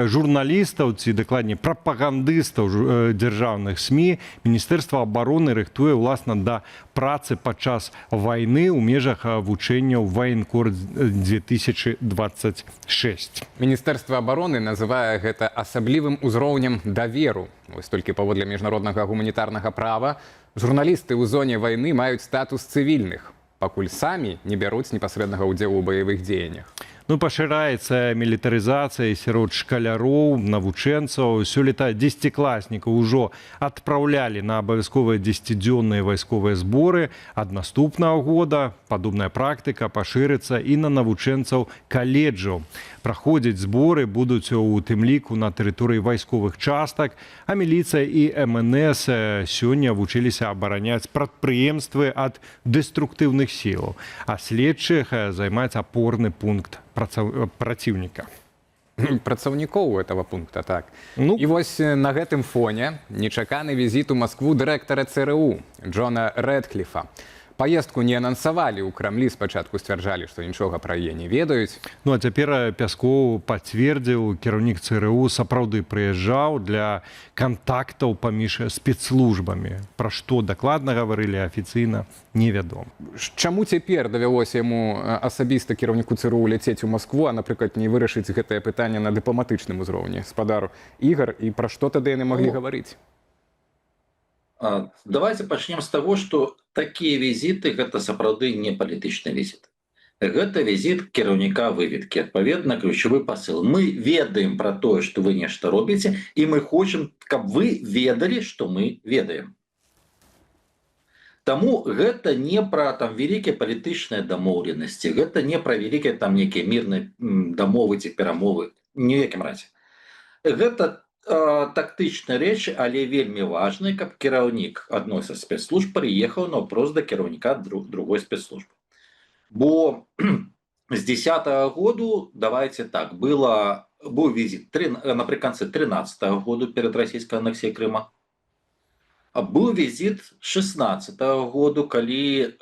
Журналістаў, ці дакладней прапагандыстаў дзяржаўных СМІ, Міністэрства абароны рыхтуе ўласна да працы падчас вайны ў межах вучэнняў «Ваенкор 2026». Міністэрства абароны называе гэта асаблівым узроўнем даверу. Вось толькі паводле міжнароднага гуманітарнага права журналісты ў зоне вайны маюць статус цывільных, пакуль самі не бяруць непасрэднага ўдзелу ў баявых дзеяннях. Ну, пашыраецца мілітарызацыя сярод шкаляроў, навучэнцаў. Сёлета дзесяцікласнікаў ужо адпраўлялі на абавязковыя дзесяцідзённыя вайсковыя зборы. Ад наступнага года падобная практыка пашырыцца і на навучэнцаў каледжаў. Праходзіць зборы будуць у тым ліку на тэрыторыі вайсковых частак, а міліцыя і МНС сёння вучыліся абараняць прадпрыемствы ад дэструктыўных сілаў, а следчых займаць апорны пункт праціўніка. Працаўнікоў этого пункта, так. Ну. І вось на гэтым фоне нечаканы візіт у Маскву дырэктара ЦРУ Джона Рэдкліфа. Паездку не анансавалі ў Крамлі, спачатку сцвярджалі, што нічога пра яе не ведаюць. Ну а цяпер Пяскоў пацвердзіў: кіраўнік ЦРУ сапраўды прыязджаў для кантактаў паміж спецслужбамі. Пра што дакладна гаварылі, афіцыйна невядома. Чаму цяпер давялося яму асабіста, кіраўніку ЦРУ, ляцець у Маскву, а, напрыклад, не вырашыць гэтае пытанне на дыпламатычным узроўні, спадар Ігар, і пра што тады яны маглі Ну, гаварыць? Давайте пачнем з таго, што такія візіты — гэта сапраўды не палітычны візіт. Гэта візіт кіраўніка выведкі. Адпаведна, ключавы пасыл: мы ведаем пра тое, што вы нешта робіце, і мы хочам, каб вы ведалі, што мы ведаем. Таму гэта не пра там вялікія палітычныя дамоўленасці, гэта не пра вялікія там нейкія мірныя дамовы ці перамовы, ні ў якім разе. Гэта тактычныя рэчы, але вельмі важныя, каб кіраўнік адной са спецслужб прыехаў наўпрост да кіраўніка другой спецслужбы. Бо з 10 -го году, давайте так, быў візіт напрыканцы 13 -го году, перад расійскай анексіяй Крыма. А быў візіт 16 -го году, калі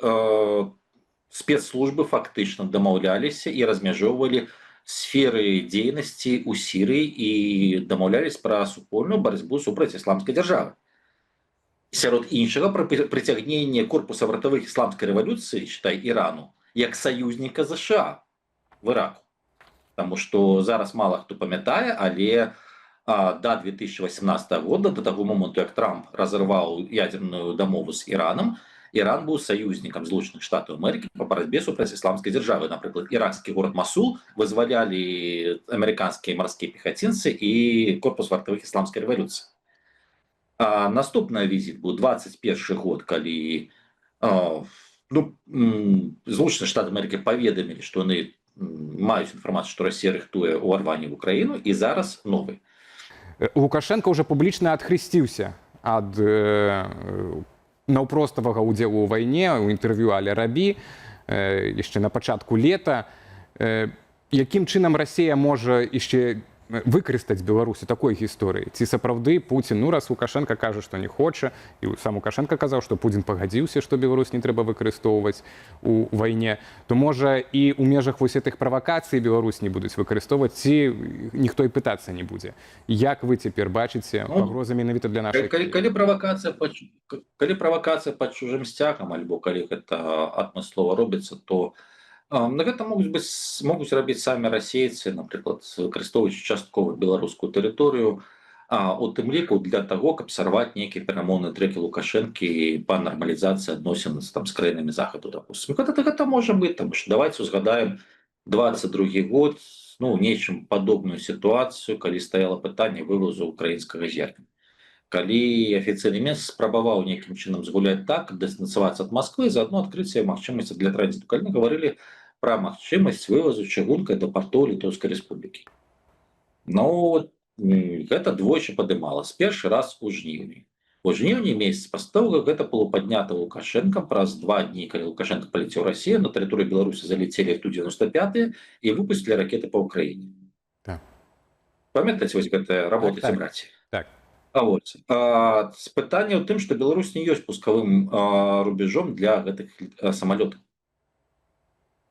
спецслужбы фактычна дамаўляліся і размяжоўвалі сферы дзейнасці ў Сірыі і дамаўлялись пра супольную барацьбу супраць Ісламскай дзяржавы. Сярод іншага, пра прыцягненне Корпуса вартавых ісламскай рэвалюцыі, читай Ірану, як саюзніка ЗША в Іраку. Таму што зараз мала хто памятае, але да 2018 года, до таго моманту, як Трамп разарваў ядерную дамову з Іранам, Іран быў саюзнікам Злучаных Штатаў Амерыкі па барацьбе супраць Ісламскай дзяржавы. Напрыклад, іракскі горад Масул вызвалялі амерыканскія марскія пехацінцы і Корпус вартавых ісламскай рэвалюцыі. Наступны візіт быў 21 год, калі ну, Злучаныя Штаты Амерыкі паведамілі, што яны маюць інфармацыю, што Расія рыхтуе ўварванне в Украіну, і зараз новы. Лукашэнка ўжо публічна адхрысціўся ад наўпроставага ўдзелу ў вайне ў інтэрв'ю Аль Арабі яшчэ на пачатку лета. Якім чынам Расія можа яшчэ выкарыстаць Беларусь у такой гісторыі? Ці сапраўды Пуцін, ну, раз Лукашэнка кажа, што не хоча, і сам Лукашэнка казаў, што Пуцін пагадзіўся, што Беларусь не трэба выкарыстоўваць у вайне, то, можа, і ў межах вось гэтых правакацый Беларусь не будуць выкарыстоўваць ці ніхто і пытацца не будзе? Як вы цяпер бачыце Ну, пагрозы менавіта для нашай калі, краіны? Калі правакацыя пад чужым сцягам альбо калі гэта адмыслова робіцца, то на гэта могуць рабіць самі расейцы, напрыклад, выкарыстоўваючы часткова беларускую тэрыторыю, у тым ліку для таго, каб сарваць нейкія перамоўныя трэкі Лукашэнкі па нармалізацыі адносін там з краінамі захаду, допустим. Гэта можа быць, там что давайте узгадаем 22 год, ну, нечым падобную сітуацыю, калі стаяла пытанне вывозу украінскага зерня, калі афіцыйны Менск спрабаваў нейкім чынам згуляць так, дыстанцавацца ад Москвы, заодно адкрыць магчымасці для транзіту, калі мы гаварылі пра магчымасць вывозу чыгункай да партоў Літоўскай Рэспублікі. Ну, гэта двойчы падымалась. Першы раз у жніўні. У жніўні месяц пасля того, гэта было паднята Лукашэнкам праз 2 дні, калі Лукашэнка палецеў Расію, на тэрыторыю Беларусі залетели Ту-95 і выпусцілі ракеты па Украіне. Памятаеце, вось гэтая работа, Так. браці? Так. А вот пытанне ў тым, што Беларусь не ёсць пускавым рубежом для гэтых самалётаў.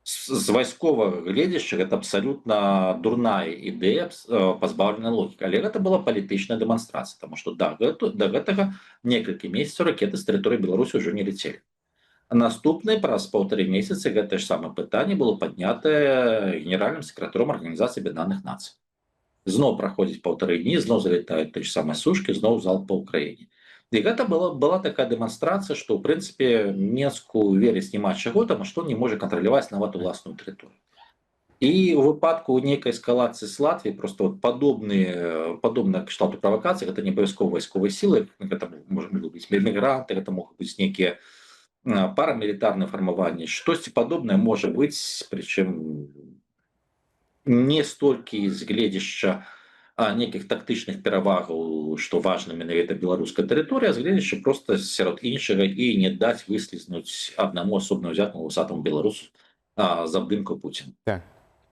З вайсковага гледзяшча гэта абсалютна дурная ідэя, пазбаўлена логіка, але гэта была палітычная дэманстрацыя, тому что да гэтага некалькі месяцаў ракеты з тэрыторыі Беларусі ўжо не ляцелі. Наступны, праз 1,5 месяцы, гэтае ж самае пытанне было паднятае генеральным сакратаром Арганізацыі Аб'яднаных Нацый. Зноў праходзіць 1,5 дні, зноў залетаюць той ж самай сушкі, зноў залп па Ўкраіне. І гэта была такая дэманстрацыя, што ў прынцыпе Менску верыць няма чаго, таму што не можа кантраляваць нават уласную тэрыторыю. І у выпадку нейкай эскалацыі з Латвіі просто вот падобная кшталту правакацыі, гэта не абавязкова вайсковыя сілы, гэта можа быць мігранты, гэта могуць быць нейкія парамілітарныя фармаванні, штосьці падобнае можа быць, прычым не столькі з гледзяшча нейкіх тактычных перавагаў, што важна менавіта беларуская тэрыторыя, з гледзяшча просто, сярод іншага, і не даць выслізнуць аднаму асобна ўзятаму вусатаму беларусу з абдымкаў Пуціна. Так.